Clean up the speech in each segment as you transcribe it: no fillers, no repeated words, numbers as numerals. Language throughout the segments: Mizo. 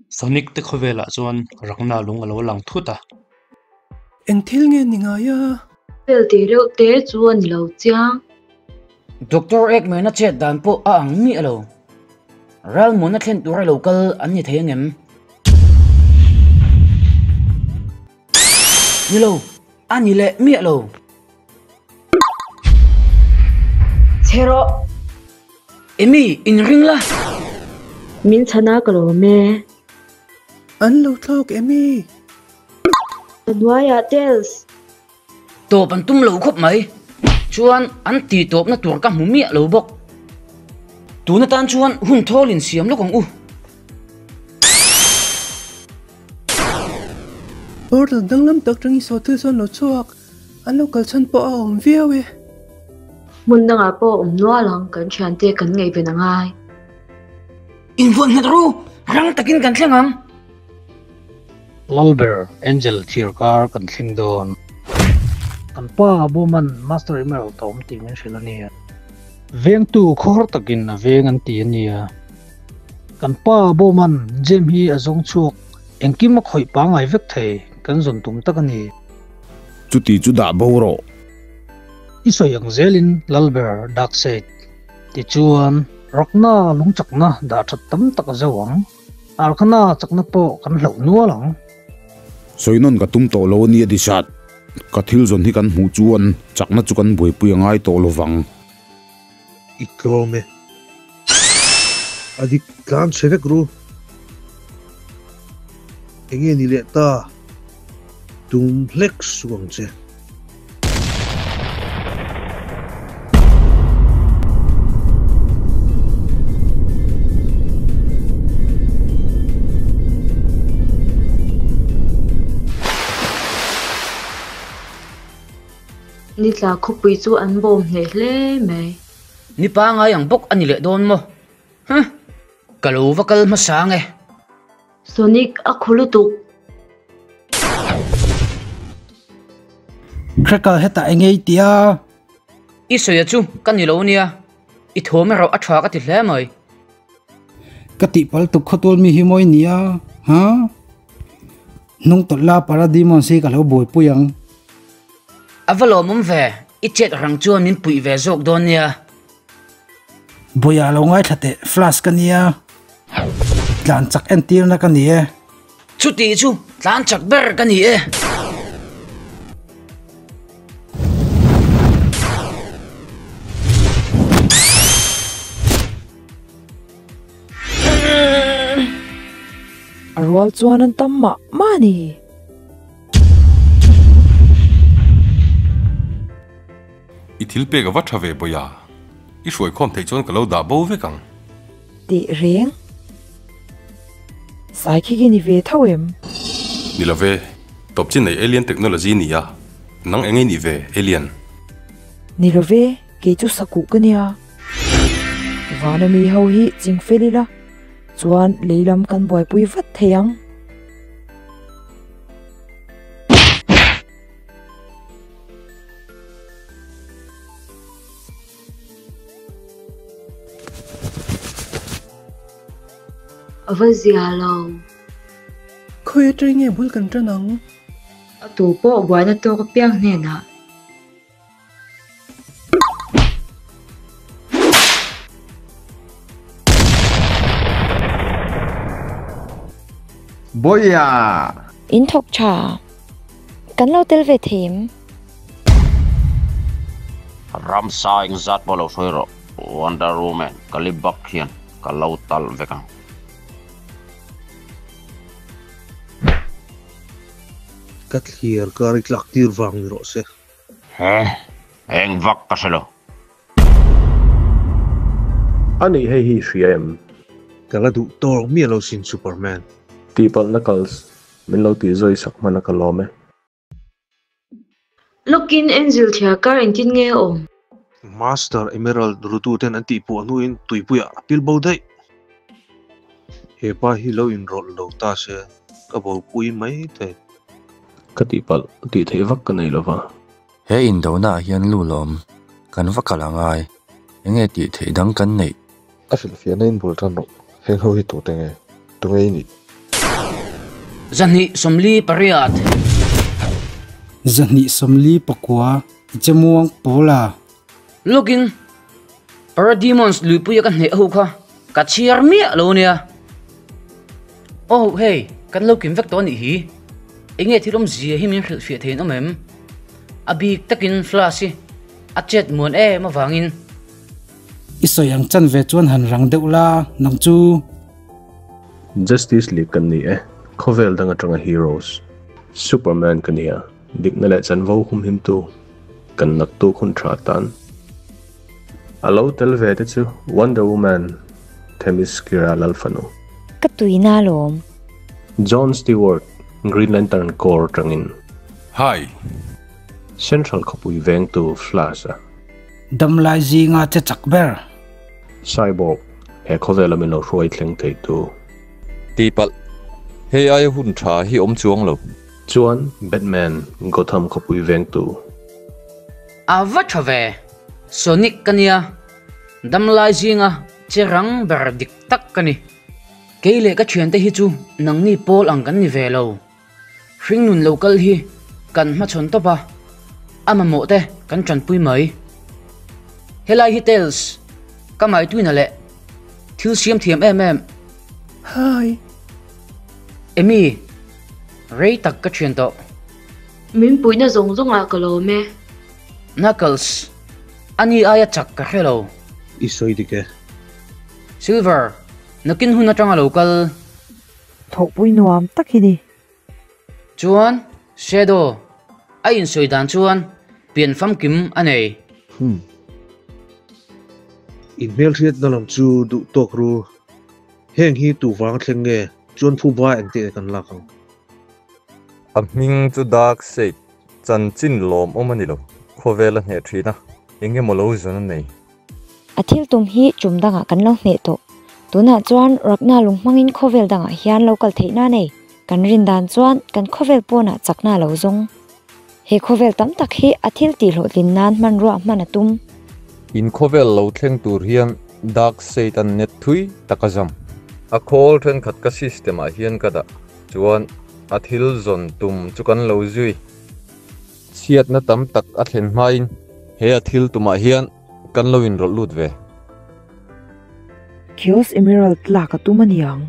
Sonic te khawvelah chuan Ragna lung a lo lang thut a. Eng thil nge ni ngai a? Fel tih reuh te chu a ni lo chiang. Doctor Eggman-a chet dan pawh a ang miah lo. Ralmuana thlen tura lo kal an ni thei angem? Ni lo, a ni leh miah lo. Chhe rawh. Amy, inring la. Min chhan a ka lawm e. An lo thlawk Amy. Ka hnuaiah Tails. Tawp an tum lo khawp mai. Chuan an tih tawpna tur ka hmu miah lo bawk. Tun atan chuan hun thawl in siam lawk ang u. Portal danglam tak tangin saw thil sawn lo chhuak. An lo kal chhan pawh a awm viau e. Hmun dangah pawh awm nual ang, kan thiante kan ngaihven a ngai. Invuah nghet ru, rang takin kan thleng ang. Lalber, Angel thir kar kan thleng dawn. Kan pa Bowman Master Emerald a awm tih min hrilh a nia. Vengtu khawhar takin a veng an ti a nia. Kan pa Bowman gem hi a zawng chhuak engkim a khawih pangngai vek thei kan zawn tum tak a ni. Chuti chu dah bo rawh. I sawi ang zelin Lalber Darkseid tichuan Ragna lungchakna dah that tam tak a zo ang. Arkhana chakna pawh kan hlauh nual ang. Sawi nawn ka tum tawh lo a nia Dishat. Ka thil zawn hi kan hmuh chuan chakna chu kan buaipui a ngai tawh lo vang. I tlawm e. A dik tlan chhe vek ru. Enge ni leh ta? Tum hlek suh ang che. Nitla khawpui chu an bawm hneh hle mai. Ni pangai ang bawk a ni leh dawn maw? Huh! Ka lo va kal hmasa ang e. Sonic a khu lutuk. Cracker hetah eng nge i tih a? I sawi chu ka ni lo nia, i thawm erawh a tha ka ti hle mai. Ka tihpalh tuk khawtual mi hi mawi nia, ha? Hnung tawlh la Parademons hi ka lo buaipui ang. A va lawmawm ve, i chet rang chuan min puih ve zawk dawn nia. Buia lo ngaithla teh, Flash ka nia. Tlan chak entirna ka ni e. Chuti chu tlan chak ber ka ni e. A rual chuan an tam mah mah a ni. I thil pek a va tha ve Bawia. I hruaikhawm theih chuan ka lo dah bo vek ang. Teh reng. Sai khi khi ni ve tho em? Ni lo ve, tawp chin nei alien technology ni a, nang eng ei nih ve alien? Ni lo ve, kei chu sakuh ka nia. Vana mi ho hi ching fel ila, chuan lei lam kan buaipui vat thei ang. A va zia lo. Khawi atang nge bul kan tan ang? A tu pawh buaina tawk apiang hnenah. Bawia! In thawk tha. Kan lo tel ve thei em? Ramsa engzat pawh lo hruai rawh, Wonder Woman, ka li bak hian ka lo talh vek ang. Ka thlir kar i tlak tir vang ni rawh se. He, eng vak ka hre lo. A nih hei hi i hria em? Ka la duh tawk miah lo sin Superman. Tihpalh Knuckles, min lo tih zawi sak hman a ka lawm e. Lawkin Angel thiar kar engtin nge a awm? Master Emerald rutu ten an tihpuah hnuin tuipuiah a pil bo daih. He pa hi lo inrawlh lo ta se ka bopui mai thei. Ka tihpalh tih theih vak ka nei lova. He indonaah hian lu lawm kan va kal a ngai. Enge tih theih dang kan neih? A hrilhfiahna in bul tan rawh. Heng ho hi tute nge? Tunge i nih? 228. 229, i che muang pawl a. Lawkin Parademons luipuia ka hneh ho kha ka chhiar miah lo nia. Oh hei, kan lo kim vek tawh a nih hi. Enge thil awmzia hi min hrilhfiah thei an awm em? A bik takin Flash hi a chet muan em avangin. I sawi ang chan ve chuan han rang deuh la, nang chu. Justice League kan ni e, khawvel dang atanga heroes. Superman ka nia, dikna leh chanvo humhimtu, kan naktuk hun tha tan. A lo tel ve te chu Wonder Woman, Themyscira Lalfanu. Ka tuina alawm. John Stewart, Green Lantern Corps atangin. Hi. Central khawpui vengtu Flash-a. Damlai zinga che chak ber. Cyborg, he khawvela min lo hruai thleng theitu. Tihpalh, hei aia hun tha hi awm chuang lo. Chuan Batman, Gotham khawpui vengtu. A va tha ve, Sonic ka nia, damlai zinga che rang ber dik tak ka ni. Kei leh ka thiante hi chu nangni pawl ang kan ni ve lo. Hringnun lo kal hi kan hmachhawn tawp a, a mamawh te kan tanpui mai. Helai hi Tails, ka maituina leh thil siam thiam em em. Hi. Amy, rei tak ka thian tawh. Min puihna zawng zawngah ka lawm e. Knuckles, ani aia chak ka hre lo. I sawi dik e. Silver, nakin hun atanga lo kal. Thawhpui nuam tak hi ni. Chuan Shadow a insawi dan chuan pian famkim a nei. Humm. In hmelhriatna lam chu duh tawk ru. Heng hi tu vang thleng nge chuan phu ba engtih kan lak ang. A hming chu Dark Side, chanchin lawmawm a ni lo. Khawvel a hneh thin a, eng emaw lo zawn a nei. A thil tum hi tum dangah kan lo hneh tawh. Tunah chuan Ragna lung hmangin khawvel dangah hian lo kal theihna a nei. Kan rin dan chuan kan khawvel pawnah chakna a lo zawng. He khawvel tam tak hi a thil tih hlawhtlin nan hmanrua hman a tum. In khawvel lo thleng tur hian Dark Side an net thui tak a zam. A khawl thenkhat ka system ah hian ka dah chuan a thil zawn tum chu kan lo zui. Chhiatna tam tak a thlen hmain he a thil tumah hian kan lo inrawlh lut ve. Chaos Emerald lak a tum a niang.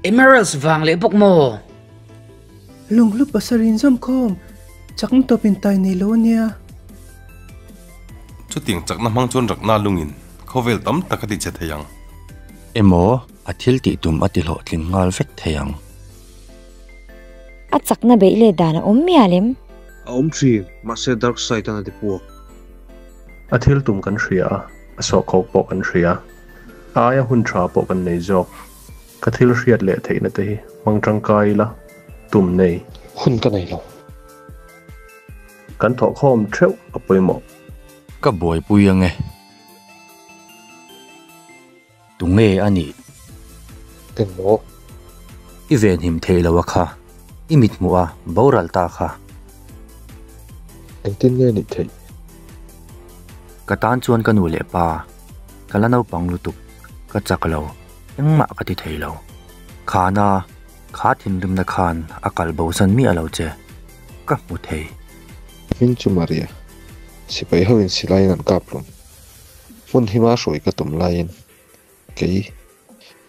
Emeralds vang leh bawk maw? Lunghlu pasarih inzawm khawm chakna tawp in tai nei lo a nia. Chutiang chakna hmang chuan rakna lungin khawvel tam tak a ti che thei ang. Emaw a thil tih tum a ti hlawhtling nghal vek thei ang. A chakna beih let dan a awm mial em? A awm thin, mahse dark side an a ti puak. A thil tum kan hria a, a sawhkhawk pawh kan hria. A aia hun tha pawh kan nei zawk. Ka thil hriat leh theihna te hi hmang tangkai ila, tum nei. Hun ka nei lo. Kan thawhkhawm theuh a pawimawh. Ka buaipui ange. Tunge a nih? Engmaw? I venhim theih lo a kha. I mit hmuh a boral ta kha. Engtin nge nih theih? Ka tan chuan ka nu leh pa, ka la naupang lutuk, ka chak lo, engmah ka ti thei lo. Khana, kha thinrimna khan a kal bosan miah lo che, ka hmu thei. Hming chu Maria, sipai ho in silaiin an kap hlawm. Hmun hima hruai ka tum laiin kei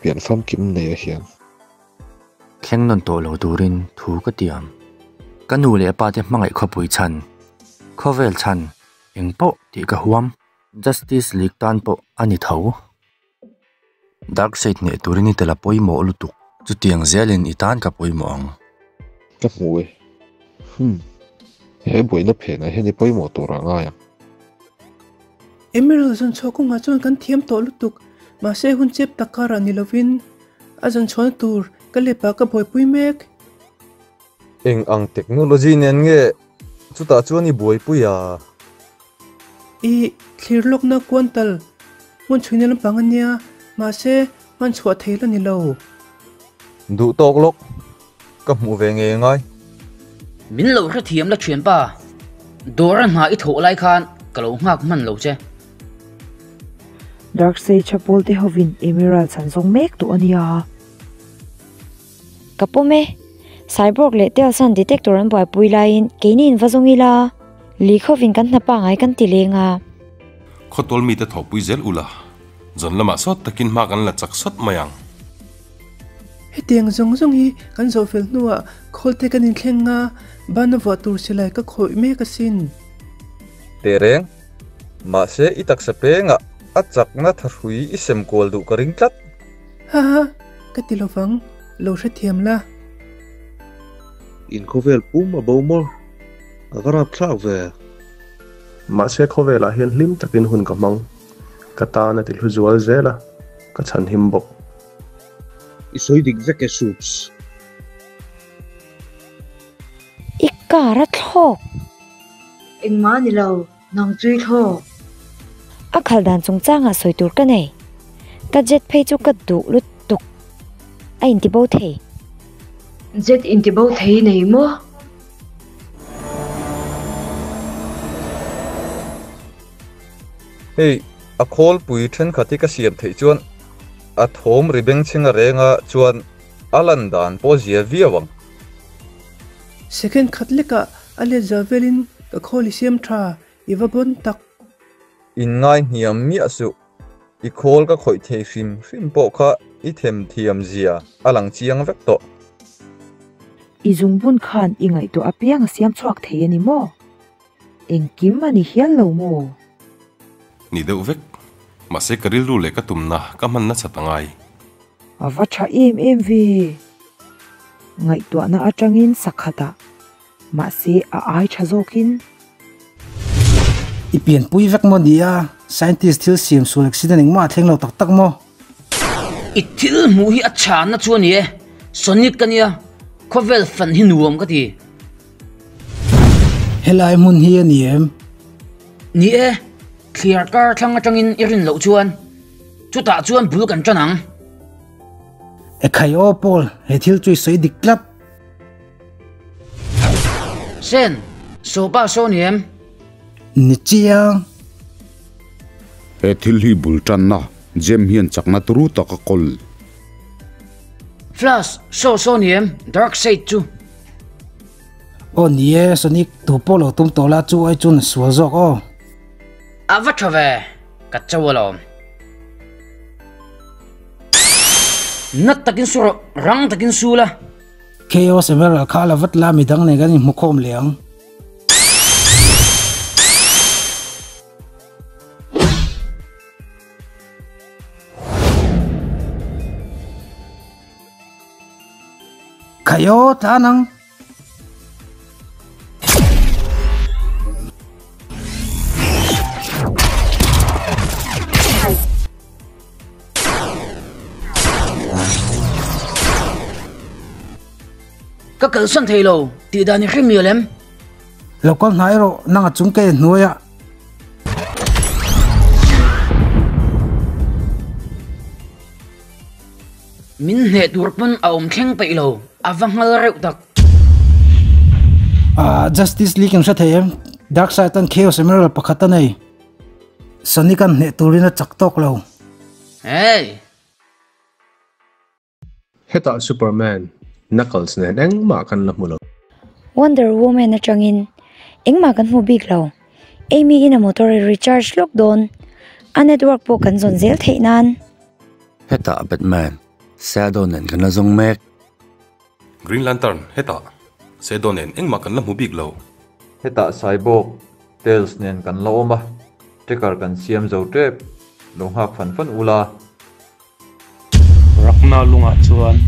pian famkim neia hian. Thleng nawn tawh lo turin thu ka tiam. Ka nu leh pa te hmangaih khawpui chhan, khawvel chhan eng pawh tih ka huam. Justice League tan pawh a ni tho. Darkseid hneh turin i tel a pawimawh lutuk. Chutiang zelin i tan ka pawimawh ang. Ka hmu e. Humm. He buaina phenah hian i pawimawh tur a ngai ang. Emerald zawn chhuah kawngah chuan kan thiam tawh lutuk, mahse hun chep tak karah ni lovin a zawn chhuahna tur ka lepah ka buaipui mek. Eng ang technology nen nge chutah chuan i buaipui a? I thlir lawkna kuantal hmun chhuina lampang a nia, mahse hman chhuah thei la ni lo. Duh tawk lawk, ka hmuh ve ngei ngai. Min lo hrethiam la thianpa, dawra hna i thawh lai khan ka lo nghak hman lo che. Dark Sage a pawlte hovin Emerald chhan zawng mek tawh a nia. Ka pawm e. Cyborg leh Tails an detector an buaipui laiin keini in va zawng ila, li khovin kan hna pangai kan ti leng a. Khawtual mite thawhpui zel ula, zan lamah sawt takin hma kan la chak sawt mai ang. Hetiang zawng zawng hi kan zawh fel hnuah khawlte kan inthleng a, ban a vuah tur silai ka khawih mek asin. Teh reng, mahse i taksa pengah a chakna thahrui i sem kual duh ka ring tlat. Haha, ka ti lovang, lo hrethiam la. In khawvel pum a bo maw? A va rapthlak ve. Mahse khawvelah hian hlim takin hun ka hmang. Ka tan a ti hlu zual zel a, ka chhanhim bawk. I sawi dik vek e Soups. I car a thlawk. Engmah a ni lo, nang chu i thlawk. A khal dan chungchangah sawi tur ka nei. Ka jet phei chu ka duh lutuk. A intibo thei. Jet intibo thei nei maw? Hei, a khawlpui thenkhat hi ka siam theih chuan a thawm ri bengchheng a reng a chuan a lan dan pawh zia viau ang. Second khat lekah a let zal velin ka khawl i siam tha, i va bawn tak. In ngai hniam miah suh, i khawl ka khawih thei hrim hrim pawh kha i themthiam zia a lang chiang vek tawh. I zungbun khan i ngaihtuah apiang a siam chhuak thei a ni maw? Engkim a ni hial lo maw? Ni deuh vek. Mahse ka rilru leh ka tumna ka hman nasa ta ngai. A va tha em em ve. Ngaihtuahna atangin sakhatah. Mahse a ai tha zawkin. I pianpui vek maw nia? Scientist thil siam sual accident engmah a thleng lo tak tak maw? I thil hmuh hi a chhanna chu a ni e. Sonic ka nia, khawvel fan hi nuam ka ti. Helai hmun hi a ni em? Ni e, thliar kar thlang atangin i rin loh chuan chutah chuan bul kan tan ang. Ekhai aw Paul, he thil chu i sawi dik tlat. Sen, sopa saw ni em? Ni chiang. He thil hi bul tanna, Gem hian chakna turu tak a kawl. Flash, saw saw ni em? Darkseid chu. Aw ni e, Sonic, tu pawh lo tum tawh la chu ai chuan a sual zawk aw. A va tha ve, ka cho alawm. Nat takin su rawh, rang takin su la. Chaos Emerald kha la vat la midang nen kan inhmu khawm leh ang. Khai aw tlan ang. Ka kalsan thei lo tih dan i hre mial em? Lo kal hnai rawh nang a chung ke hnuaiah. Min hneh tur pawn a awm thleng peih lo, a va nghal reuh tak. Ah, Justice League an hre thei em? Darkseid an Chaos Emerald pakhat a nei. Sonic an hneh turin a chak tawk lo. Hey! Hetah Superman, Knuckles nen engmah kan la hmu lo. Wonder Woman atangin engmah kan hmu bik lo. Amy in a motor i recharge lawk dawn. A network pawh kan zawn zel theih nan. Hetah Batman, Shadow nen kan la zawng mek. Green Lantern, hetah Shadow nen engmah kan la hmu bik lo. Hetah Cyborg, Tails nen kan la awm a, tracker kan siam zo tep. Lo nghak fan fan ula. Rakna lungah chuan.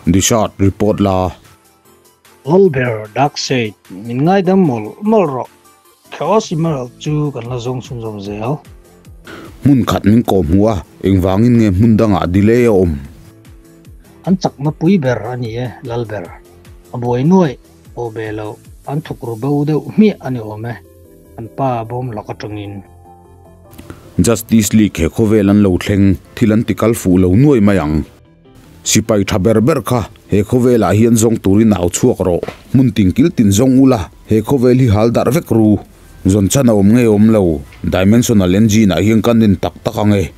Dishard report la. Lal ber Darkseid min ngaidam mawlh mawlh rawh. Chaos Emerald chu kan la zawng chhunzawm zel. Hmun khat min kawh hmuh a, engvangin nge hmun dangah delay a awm? An chakna pui ber a ni e, Lal ber. A buai nuaih, aw be loh, an thuk ru bo deuh hmiah a ni awm e, an pa bawm lak atangin. Justice League he khawvel an lo thleng, thil an ti kal fuh lo nuai mai ang. Sipai tha ber ber kha he khawvelah hian zawng turin au chhuak rawh. Hmun tin kil tin zawng ula, he khawvel hi hal darh vek ru. Zawn chan a awm nge awm lo, Dimensional Engine ah hian kan en tak tak ang e.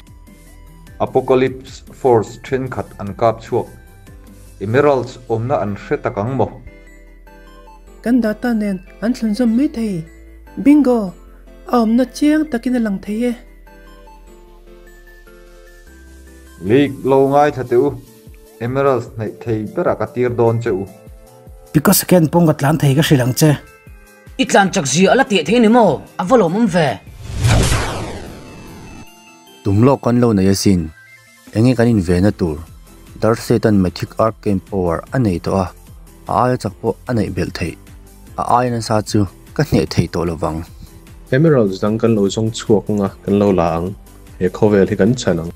Apocalypse Force thenkhat an kap chhuak. Emeralds awmna an hre tak ang maw? Kan data nen an thlunzawm mai thei. Bingo! A awmna chiang takin a lang thei e. League lo ngaithla teh u, Emeralds hnaih thei berah ka tir dawn che u. Picosecond pawng ka tlan thei ka hrilh ang che. I tlan chak zia a la teh thei ni maw? A va lawmawm ve. Tum lawk kan lo nei asin. Enge kan invehna tur? Darkseid-a'n Mythic Arcane Power a nei tawh a, a aia chak pawh a neih belh theih. A aia nasa chu ka hneh thei tawh lovang. Emeralds dang kan lo zawng chhuak ang a, kan lo la ang. He khawvel hi kan chan ang.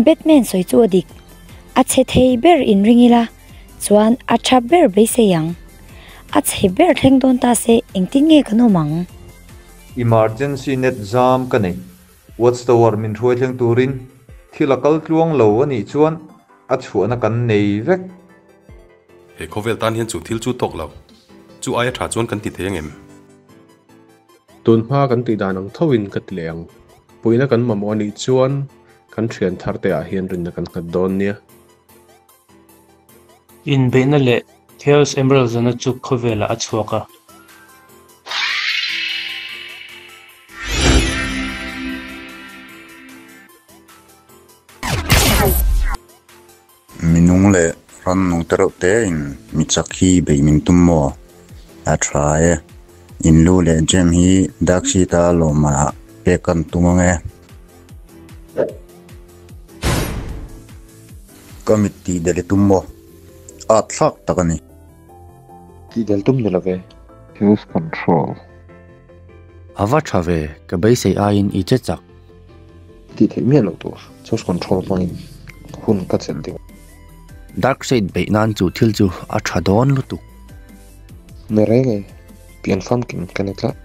Batman sawi chu a dik. A chhe thei ber inring ila, chuan a tha ber beisei ang. A chhe ber thleng dawn ta se engtin nge kan awm ang? Emergency net zam ka nei. Watchtower min hruai thleng turin thil a kal tluang lo a nih chuan a chhuahna kan nei vek. He khawvel tan hian chu thil chu tawk lo. Chu aia tha chuan kan ti thei angem? Tun hma kan tih dan ang tho in ka ti leh ang. Puihna kan mamawh a nih chuan kan thian thar te ah hian rinna kan nghat dawn nia. Inbeihna leh Chaos Emerald zana chu khawvelah a chhuak a. Minung leh rannung te reuh te in mi chak hi beih min tum maw? A tha e. In lu leh gem hi dark sheet a lawmman ah pek kan tum ang e. Ka mit tih del i tum maw? At thlak tak a ni. Tih del tum ni lo ve. Health control. A va tha ve, ka beisei aiin i che chak. Tih theih miah loh tur. Source control hmangin hun ka chelh ding. Dark side beih nan chu thil chu a tha dawn lutuk. Ni reng e, pian famkim ka ni tlat.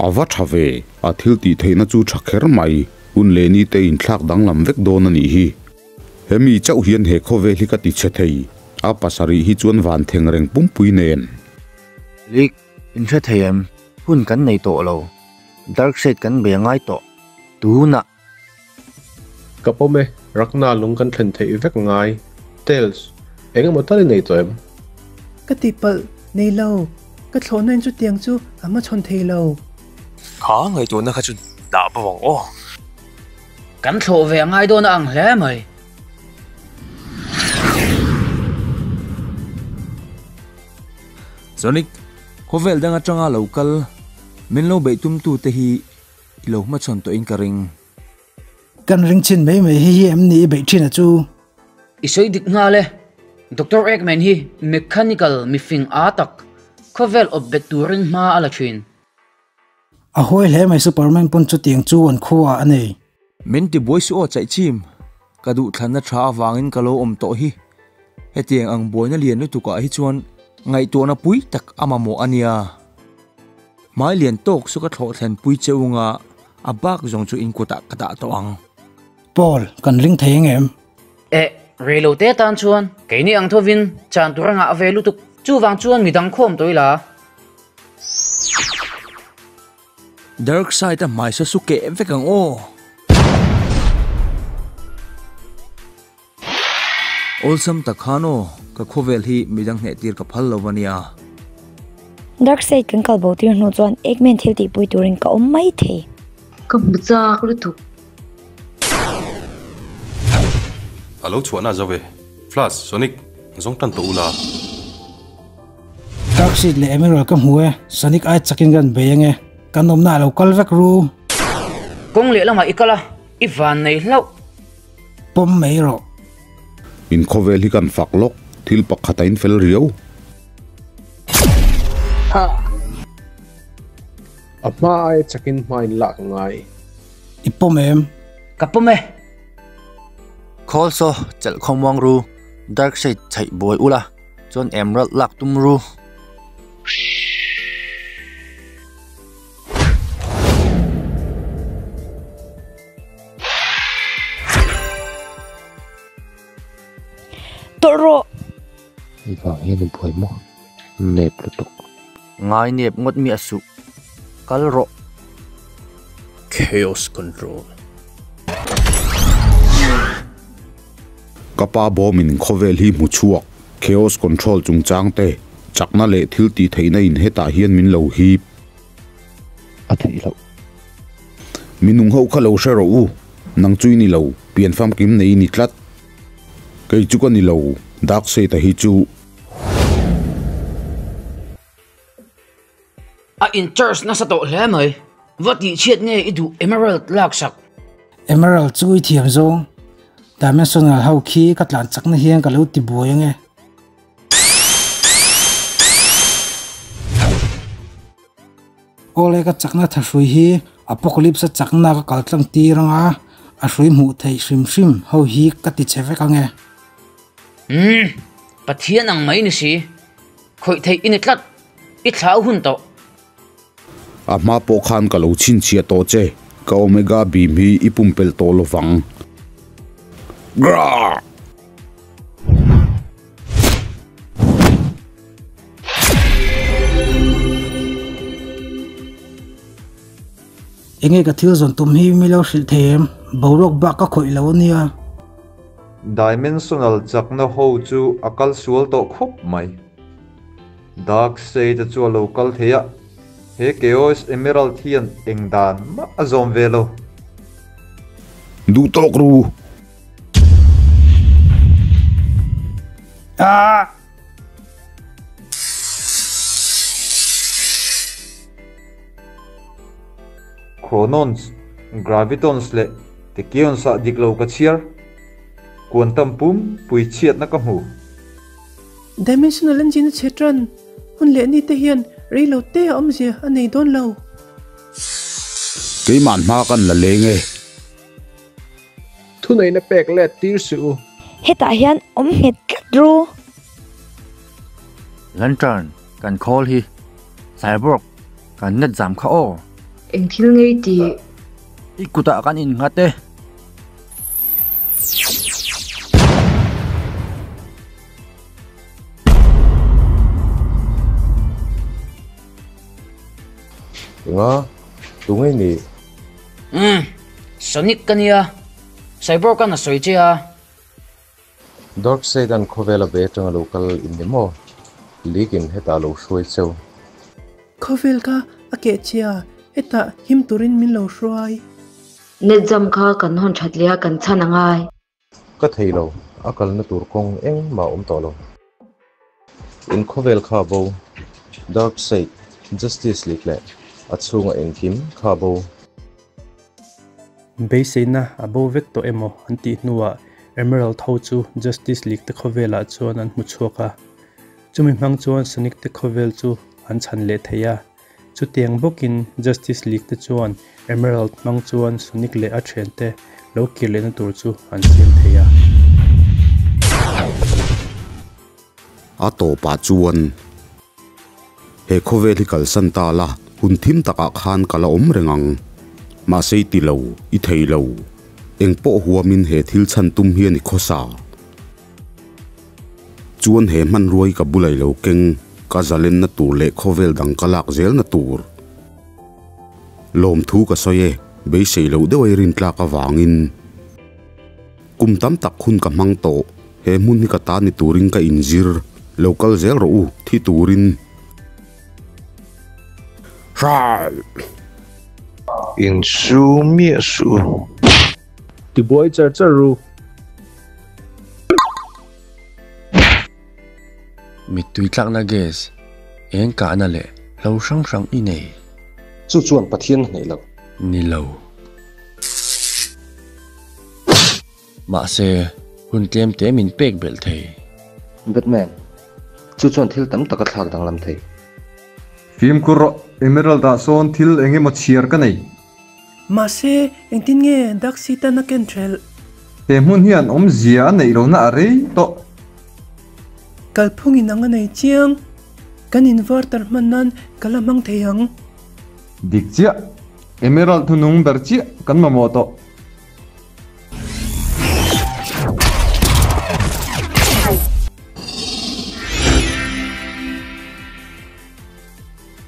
A va tha ve, a thil tih theihna chu tha kher mai, hun leh ni te inthlak danglam vek dawn a nih hi. Hemi chauh hian he khawvel hi ka ti chhe thei, a pasarih hi chuan van theng reng pumpui nen. Lik, in hre thei em? Hun kan nei tawh lo. Dark side kan bei a ngai tawh. Tunah. Ka pawm e, Ragna lung kan thlen theih vek ngai. Tales, eng emaw tal i nei tawh em? Ka tihpalh, nei lo. Ka thlawhna in chutiang chu a hmachhawn thei lo. Kha ngaihtuahna kha chu dah bo ang aw. Kan thlawh ve a ngai dawn a ang hle mai. Sonic, khawvel dang atanga lo kal min lo beih tumtute hi i lo hmachhawn tawhin ka ring. Kan ring chin mai mai hi hi em ni i beih thin a chu? I sawi dik nghal e. Doctor Eggman hi mechanical mifing aa tak, khawvel awp bet turin hma a la thin. A huai hle mai Superman pawn chutiang chu an khuaah a nei. Min ti buai suh aw chaihchim, ka duhthlanna tha avangin ka lo awm tawh hi. Hetiang ang buaina lian lutukah hi chuan ngaihtuahna pui tak a mamawh a nia. Hmai lian tawk chu ka thlawh thlen pui che unga a bak zawng chu in kutah ka dah tawh ang. Paul, kan ring thei ang em? Eh, reilo te tan chuan keini ang thovin chan tur a ngah ve lutuk. Chuvang chuan midang khawm tawh ila. Dark side a hmai sa su keh vek ang aw. Awlsam tak khan aw, ka khawvel hi midang hneh tir ka phal lo a nia. Dark side kan kal bo tir hnu chuan Eggman thil tihpui turin ka awm mai thei. Ka hmu chak lutuk. A lo chhuahna zo e. Flash, Sonic, zawng tan tawh ula. Dark side leh Emerald ka hmu e, Sonic ai chakin kan bei ange, kan awmna a lo kal vek ru. Kawng lehlamah i kal a, i van nei hlauh. Pawm mai rawh. In khawvel hi kan fak lawk, thil pakhat a in fel riau. A hma aia chakin hma in lak a ngai. I pawm em? Ka pawm e. Khawl saw chelh khawmuang ru, dark shade chhaih buai ula, chuan emerald lak tum ru. Tawlh rawh! I vang hian i buai maw? Nep lutuk. Ngai nep ngawt miah suh. Kal rawh. Chaos Control. Ka pa bawmin khawvel hi hmu chhuak Chaos Control chungchang te, chakna leh thil tih theihna in hetah hian min lo hip. A theih loh. Minung ho kha lo hre rawh u, nang chu i ni lo, pian famkim nei i ni tlat. Kei chu ka ni lo, Darkseid-a hi chu. A in charge nasa tawh hle mai. Va tih chhiat nge i duh Emerald lak sak. Emerald chu i thiam zawng. Dimensional ho khi ka tlan chakna hian ka lo ti buai ange. Awle ka chakna tha hrui hi Apocalypse a chakna ka kal tlang tir anga a hrui hmuh theih hrim hrim ho hi ka ti che vek ange. Umm, Pathian ang mai ni si. Khawih theih i ni tlat. I thlau hun tawh. A hma pawh khan ka lo chhinchhiah tawh che, ka Omega beam hi i pumpelh tawh lovang. Grrrr! Enge ka thil zawn tum hi mi lo hrilh thei em? Boruak bak ka khawih lo ania. Dimensional chakna ho chu a kal sual tawh khawp mai. Dark Side chu a lo kal thei a, he Chaos Emerald hian eng dan mah a zawm ve lo. Duh tawk ru! Ah! Chronons, Gravitons leh Tachyons ah dik lo ka chhiar. Quantum pum pui chhiatna ka hmu. Dimensional engine a chhe tan hun leh ni te hian rei lo te a awmzia a nei dawn lo. Keimah hma kan la leng e. Thuneihna pek let tir suh u. Hetah hian awm nghet tlat ru. Lantern, kan khawl hi. Cyborg, kan net zam kha aw. Eng thil ngei tih? I kutah kan innghat e. Enga? Tu ngei nih? Umm, Sonic ka nia. Cyborg an a sawi che a. Darkseid an khawvel a be atanga lo kal in ni maw? League in hetah lo hruai cheu. Khawvel kha a keh chia, hetah him turin min lo hruai. Net jam kha kan hawn that leh a kan chhan a ngai. Ka thei lo, a kalna tur kawng engmah a awm tawh lo. In khawvel kha bo, Darkseid, Justice League leh a chhunga engkim kha bo. Beiseina a bo vek tawh emaw an tih hnuah Emerald ho chu Justice League te khawvelah chuan an hmu chhuak a. Chumi hmang chuan Sonic te khawvel chu an chhan leh thei a. Chutiang bawkin Justice League te chuan Emerald hmang chuan Sonic leh a thiante lo kir lehna tur chu an siam thei a. A tawpah chuan he khawvel hi kalsan ta la, hun thim takah khan ka la awm reng ang. Mahse i ti lo, i thei lo. Engpawh huamin he thil chhan tum hian i khawsa. Chuan he hmanrua hi ka bulai lo keng, ka zalenna tur leh khawvel dang ka lak zelna tur. Lawmthu ka sawi e, beisei loh deuh ei rintlak avangin. Kum tam tak hun ka hmang tawh, he hmun hi ka ta ni turin ka inzir, lo kal zel rawh u, thi turin. Hraal! Insum miah suh u. Tibuai char char ru. Mittui tlakna gas, eng kahna leh hlo hrang hrang i nei. Chu chuan Pathian hneh lo. Ni lo. Mahse, hun tlem te min pek belh thei. Batman, chu chuan thil tam tak a thlak danglam thei. Fimkhur rawh, Emerald ah sawn thil eng emaw chhiar ka nei. Mahse, engtin nge Dark Satan a ken ṭhelh? He hmun hian awmzia a neih lohna a rei tawh. Kalphung in ang a nei chiang. Kan inverter hman nan ka la hmang thei ang. Dik chiah. Emerald thunung ber chiah kan mamawh tawh.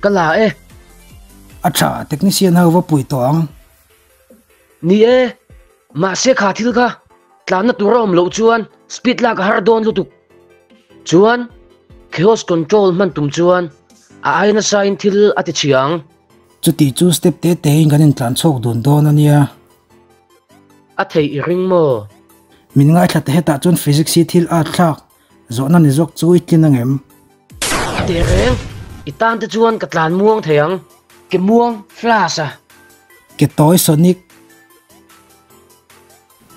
Ka la e. A tha, technician ho va pui tawh ang. Ni e, mahse kha thil kha tlanna tur a awm loh chuan speed lak a har dawn lutuk. Chuan chaos control hman tum chuan a ai nasa in thil a ti chhia ang. Chuti chu step te te in kan intlan chhuak dun dawn a nia. A thei i ring maw? Min ngaithla te hetah chuan physics hi thil a thlak zawhna ni zawk chu i tlin ang em? Teh reng, i tan te chuan ka tlan muang thei ang. Ke muang flash a. Ke tawi sonic.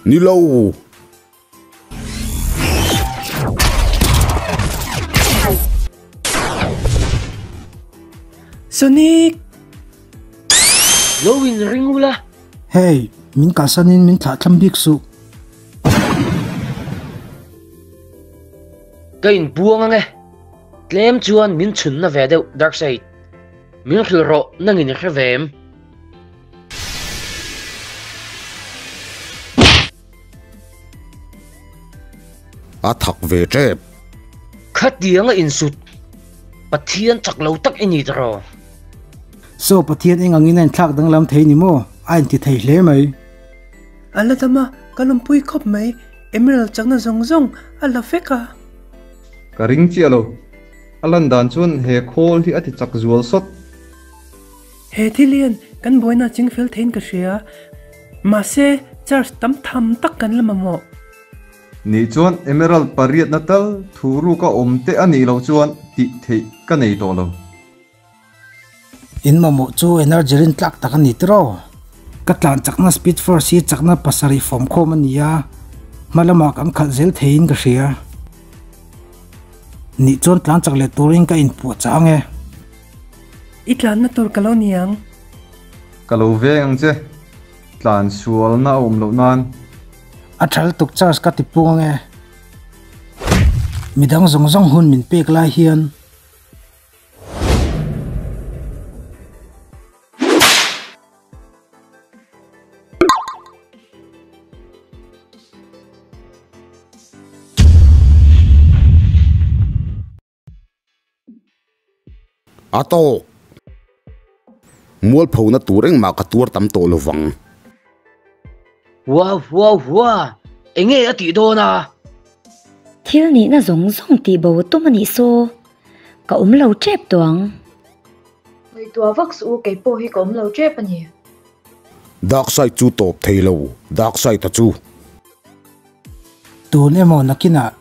Ni lo. Sonic! Lo in ring ula. Hey, min kalsanin min thlah thlam bik suh. Ka inbuang ang e. Tlem chuan min chhunna ve deuh Darkseid. Min hrilh rawh nangin i hre ve em? A thak ve tep. Khatianga insut Pathian chak lo tak i ni ta rawh. Saw Pathian eng angin a inthlak danglam thei ni maw? A inti thei hle mai. A la dam a, ka lawmpui khawp mai. Emerald chakna zawng zawng a la vek a. Ka ring chiah lo. A lan dan chuan he khawl hi a ti chak zual sawt. He thil hian kan buaina ching fel theiin ka hria. Mahse, charge tam tham tak kan la mamawh. Nih chuan Emerald pariatna tal thu ruk a awm te a nih loh chuan tih theih ka nei tawh lo. In mamawh chu energy rin tlak tak a ni tiraw? Ka tlan chakna speed force hi chakna pasarih fawm khawm a ni a, hma lamah kan khalh zel theiin ka hria. Nih chuan tlan chak leh turin ka inpuah chah ang e. I tlanna tur ka lo ni ang. Ka lo veng ang che, tlan sualna a awm loh nan. A tha lutuk charge ka ti pung ang e. Midang zawng zawng hun min pek lai hian. A tawk. Mualphona tur engmah ka tuar tam tawh lo vang. Hua hua hua, enge a tih dawn a? Thil nihna zawng zawng tih bo a tum a nih saw, ka awm lo tep tawh ang. Ngaihtuah vak suh u, kei pawh hi ka awm lo tep a ni. Darkseid chu tawp thei lo, Darkseid-a chu. Tun emaw nakinah.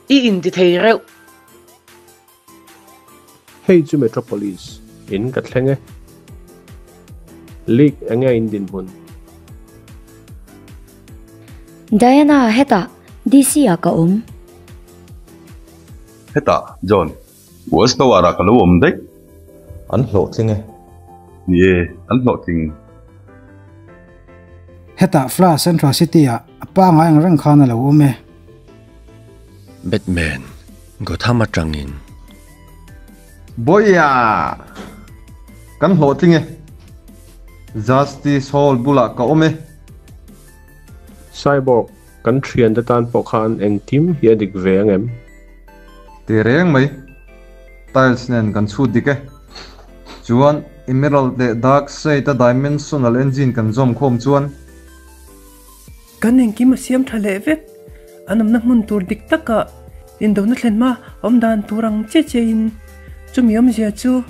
I inti thei reuh. Hei chu Metropolis in ka thleng e. League enge in dinhmun? Diana, hetah DC ah ka awm. Hetah, John. West Tower ah ka lo awm daih. An hlawhtling e. Ni e, an hlawhtling. Hetah Fla Central City ah a pangai ang reng khan a lo awm e. Batman, Gotham atangin. Boia! Kan hlawhtling e. Justice Hall bulah ka awm e. Cyborg, Kan thiante tan pawh khan engkim hi a dik ve ang em? Ti reng mai. Tiles nen kan chhut dik e. Chuan Emerald leh Dark Side a Dimensional Engine kan zawm khawm chuan. Kan engkim a siam tha leh vek. An awmna hmun tur dik takah indona thlen hma awm dan tur ang che che in chumi awmzia chu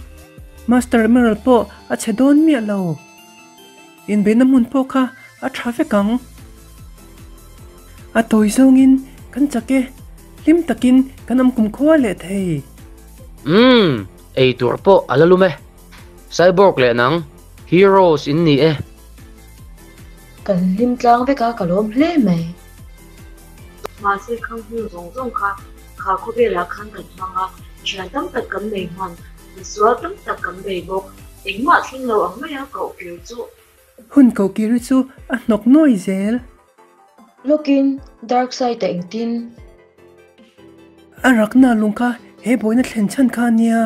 Master Emerald pawh a chhe dawn miah lo. Inbeihna hmun pawh kha a tha vek ang. A tawi zawngin kan chak e, hlim takin kan awm kumkhua leh thei. Umm, ei tur pawh a la lum e. Cyborg leh nang, heroes in ni e. Kan hlim tlang vek a, ka lawm hle mai. Mahse khang hmun zawng zawng kha kha khawvelah khan kan hmang a, thian tam tak kan nei hman, misual tam tak kan bei bawk. Engmah thleng lo ang mai a koh kir chu. Hun koh kir hi chu a hnawk nuai zel. Lawkin dark side a engtin? A rakna lung kha he buaina thlen chhan kha a nia.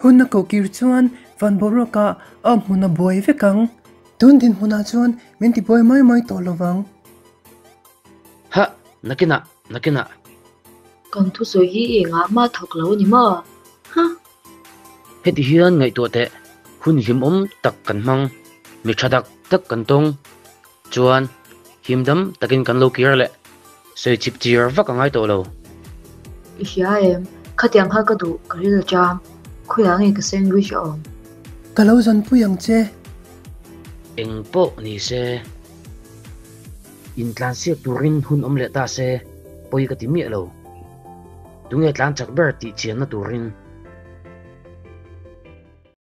Hun a koh kir chuan van boruakah a awm hmun a buai vek ang. Tun dinhmunah chuan min ti buai mai mai tawh lovang. Hah, nakinah. Nakinah. Kan thusawi hi i engah mah thawk lo a ni maw? Huh! Heti hian ngaihtuah teh, hun hlimawm tak kan hmang, mi tha tak tak kan tawng. Chuan, himdam takin kan lo kir leh, sawi chip chir vak a ngai tawh lo. I hria em? Khatiang kha ka duh, ka ril a cham. Khawiah nge ka sandwich a awm? Ka lo zanpui ang che. Eng pawh ni se. Intlansiak turin hun awm leh ta se, pawi ka ti miah lo. Tunge tlan chak ber tih chianna turin.